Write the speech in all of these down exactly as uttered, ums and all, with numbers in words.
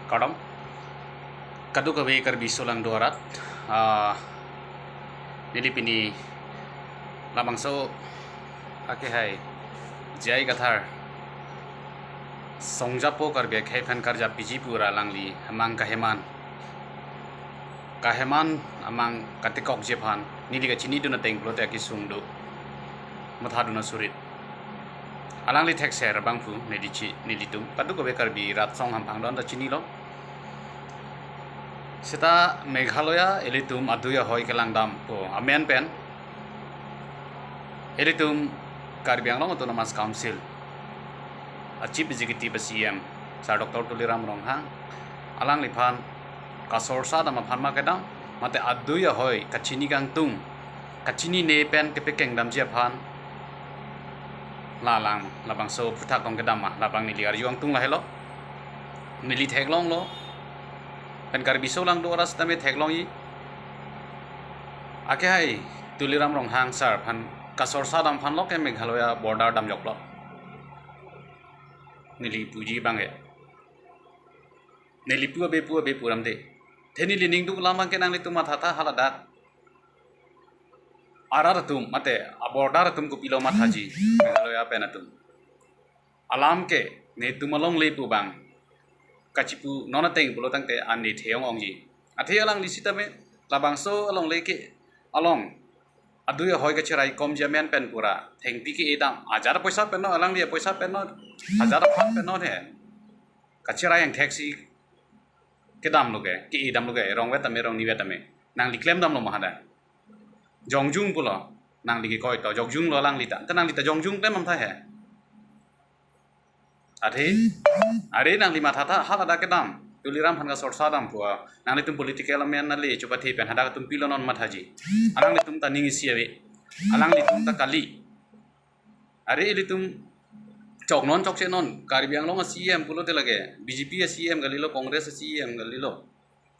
Kardom. Kadokave Karbi aso along do arat. Ah, neli pini labangso akehai J I Kathar Songjapo Karbi akhei aphan karjap piji pu ra alangli amang kaheman. Kaheman amang katekokji aphan neli kachinidun ateng pulote akesung do. Mathadun asurit. Alangli thekser abangphu neli chi, nelitum kadokave Karbi rat song hamphang don ta chinilo. Seta Meghalaya ilitum adui ahoi kelangdampo amen pen ilitum Karbi Anglong Autonomous Council a Chief Executive, a C E M, Sir Doctor Tuliram Ronghang, alangliphan kasorsa dam aphan ma kedam, mate adui ahoi kachini kangtung, kachinine pen kepekeng damji aphan, la alang labangso aphuthak tong kedam ma, labang neli arju angtung lahelo. Neli theklonglo. Pen Karbi aso along do arat sitame theklongji. Akehai Tuliram Ronghang sir aphan kasorsa dam aphan lo ke Meghalaya border damjoklo. Neli puji abang ke. Neli pu abe pu abe pu ram de. The neli ningduk alam abang ke nanglitum mathatha haladak arat atum, mate a border atum kopilo mathaji, Meghalaya pen atum. Alam ke netum alongle pu abang kachipu non ateng pulo tangte an ne the ong-ongji. Athe alangli sitame labangso alongle ke along adui ahoi kacherai komji amen pen pura thengpi ke-edam. Hajar poisa pen non, alangli poisa pen non, hajar aphan pen non he. Kacherai angthek si kedamlo ke, ke-edamlo ke, rong vet tame, rong ni vet tame. Nangli klemdamlo ma hadak. Jongjung pulo, nangli kekoi to, jongjunglo alangli ta. Ta nangli ta jongjung klem am tha he. Athe, are nangli mathatha haladak kedam. Tuliram aphan kasorsa dam pu a. Nanglitum political amen ale chupathe pen hadak atum pilo non mathaji. Alanglitum ta ning isi ave. Alanglitum ta kali. Are ilitum choknon chokchenon, Karbi Anglong a C E M pulote lake, B J P a C E M kalilo, Congress a C E M kalilo,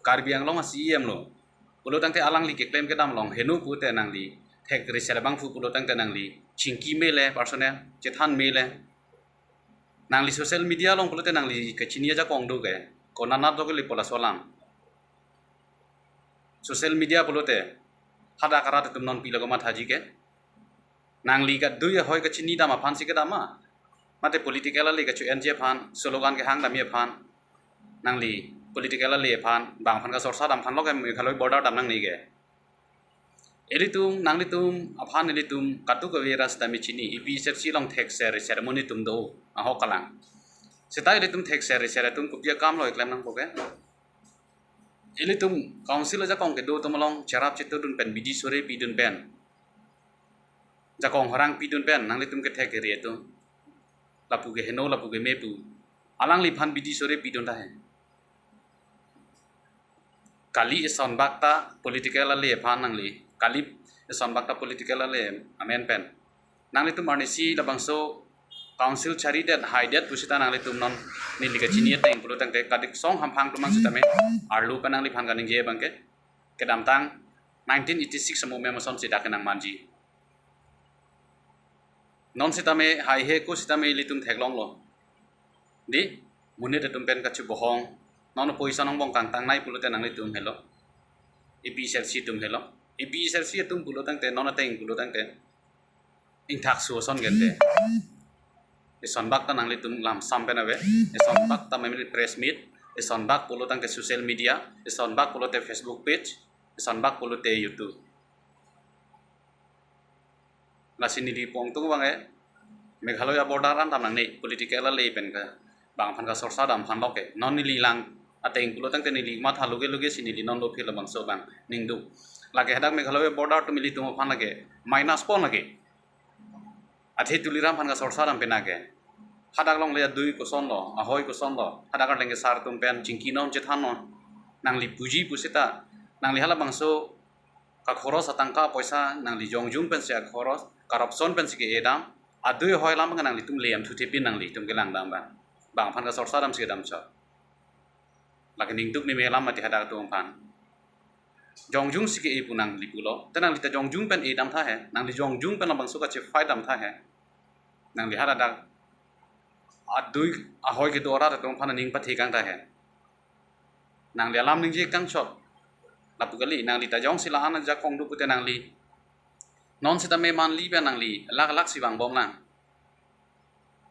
Karbi Anglong a C E M lo. Pulo tangte alangli keklem kedam along heno pute nangli thekser abangphu pulo tangte nangli chingki mele personal, chethan mele. Nangli social media along pulote nangli kachini ajakong do ke, konat do ke le pu laso alam. Social media pulote hadak arat atum non pilo komathaji ke. Nangli kadui ahoi kachini dam aphan si kedam ma, mate political ale kacho-enji aphan, slogan kehang damji aphan. Nangli political ale aphan, bang aphan kasorsa dam aphan lo ke Meghalaya border dam nangne ke. Ilitum, nanglitum aphan ilitum kadokave arat sitame chini, A P H L C along thekser sermon itum do, ahok kalang. Seta ilitum thekser ser atum kopi akamlo eklem nangpo ke. Ilitum council ajakong kedo atum along cherap chetudun pen, bidi sore pidun pen, jakong horang pidun pen, nanglitum kethek kere atum, lapu keheno, lapu keme pu, alangliphan bidi sore pidun tha he. Kali eson bak ta political ale aphan nangli, kali eson bak ta political ale amen pen. Nanglitum arnisi labangso council charidet, haidet pusita nanglitum non neli kachini ateng pulo tangte kadiksong hamphang atum mang sitame arlo pen nangliphan kaningje abang ke. Kedamtang nineteen eighty-six amo mem ason sita kenang manji. Non sitame haihe ko sitame ilitum theklonglo. Di, monit atum pen kachibohong. Non poisa nongbong kangtangnei pulote nanglitum helo. A P H L C atum helo. A P H L C atum pulo tangte, non ateng pulo tangte, ingthak su ason gente. Eson bak ta nanglitum lam sam pen ave. Eson bak ta meme press meet. Eson bak pulo tangte social media. Eson bak pulote Facebook page. Eson bak pulote YouTube. Lasi neli pu angtung abang ke, Meghalaya border an dam nangne, political ale pen ke, bang aphan kasorsa dam aphan lo ke. Non neli lang ateng pulo tangte neli matha luge luge si neli non lo phir labangso abang ningduk. Lake hadak Meghalaya border atum ilitum aphan lake minus pon lake. Athe Tuliram aphan kasorsa dam pen ke, hadak longle adui kosonlo, ahoi kosonlo, hadak arleng ke sar atum pen chingki non chethan non. Nangli puji pusita, nangli halabangso kakhoros atangka poisa nangli jongjung pensi akhoros, corruption pensi ke-edam, adui ahoi alam ke nanglitum le am thuthe pin nanglitum kelang dam abang. Bang aphan kasorsa dam si kedam chot. Lake ningduk ni me alam mati hadak atum aphan. Jongjung si ke-e pu nangli pulo. Te nangli ta jongjung pen edam tha he. Nangli jongjung pen labangso kachefight dam tha he. Nangli hadak adui ahoi kedo arat atum aphan ning pathekang tha he. Nangli alam ningje kangchot. Lapu kali, nangli ta jongsi la-an ajakong do pute nangli. Non sitame monthly pen nangli lakh lakh si vangbom lang.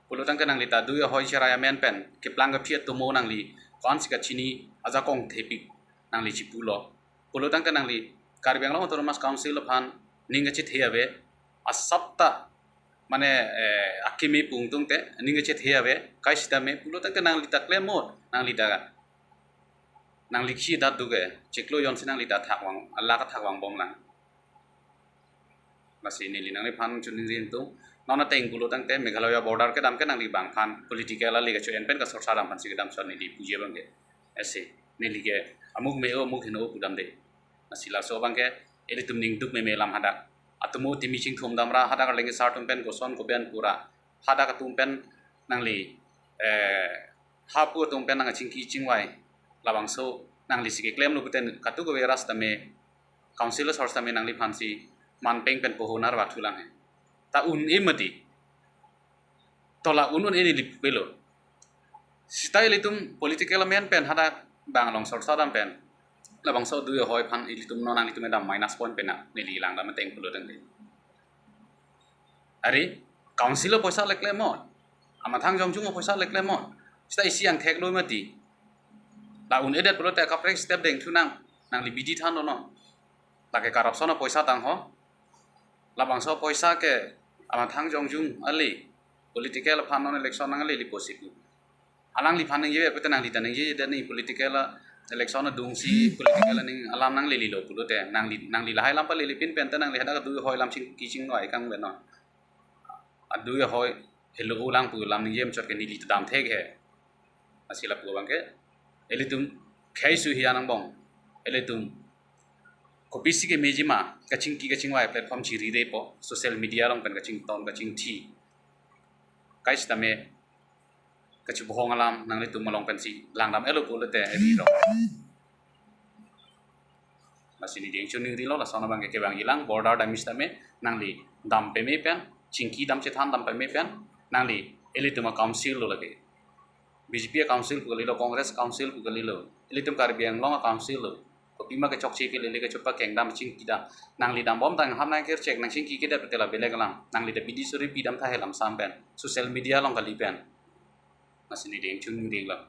Pulo tangte nangli ta dui ahoi cherai amen pen keplang kephi atomo nangli ko-ansi kachini ajakong thepik nangli chipulo. Pulo tangte nangli Karbi Anglong Autonomous Council aphan ning kachethe ave, asap ta mane, eh, akimi pung tungte ning kachethe ave, kai sitame pulo tangte nangli ta klemnon, nangli ta, nangli khi dat duge, chiklo jonsi nangli ta thak vang, alak thak vangbom lang. Lasi neli nangliphan choningri tung. Non ateng pulo tangte Meghalaya border kedam ke nangli bangphan political ali kacho-en pen kasorsa dam aphansi kedam son neli puji abangke. Ese, neli ke amuk me-o amuk heno pudamde. Lasi laso abangke ilitum ning duk meme alam hadak. Atomo timi chingthum damra hadak arleng asar atum pen koson koben pura. Hadak atum pen nangli, eh, hapu atum pen nangchingki chingvai. Labangso nanglisi keklemlo pute katu kave ras tame, council asor tame nangliphansi manpeng pen poho narwa thulang he. Ta un-e mati. To la un un-e neli pupelo. Sita ilitum political amen pen hadak bang along sorsa dam pen, labangso dui ahoi aphan ilitum non nanglitum edam minus point pen nang neli langdam ateng pulo tangte. Ari, council apoisa le klemnon. Amathang jongjung apoisa le klemnon. Sita isi angthek lo mati. La un-edet pulote kaprek step dengthu nang, nangli bidi thanlo non. Lake corruption apoisa tang ho. Labangso apoisa ke amathang jongjung ali political aphan non election nang ali lipo siku. Alangliphan ningje pute nangli ta ningjedet ni political election adungsi political ning alam nanglelilo pulote nangli, nangli lahai lam palele pin pente nangli hadak dui ahoi lam chingki chingvai kangve non. Adui ahoi helo ulang pu lam ningje mchot ke neli ta dam thek he. Lasi lapu abangke ilitum khei su hiya nangbong. Ilitum kopisi kemejima kachingki kachingvai platform chirirepo, social media along pen kachington kachingthi. Kai sitame kachibohong alam nanglitum along pensi langdam-etlo pulote eri rong. Lasi neli deng choningrilo, lason abangke kevang ilang, border dam sitame nangli dam peme pen, chingki dam chethan dam peme pen, nangli ilitum acouncil lo lake. B J P acouncil pu kalilo, Congress council pu kalilo. Ilitum Karbi Anglong acouncil lo. Kopima kechokche kelele kechopa kengdam chingki dam. Nangli dambom tang ham nangkerchek nangchingki kedet pute la belek alam. Nangli ta bidi suri pidam tha he lam sam pen. Social media along kali pen. Lasi neli deng choningri lang.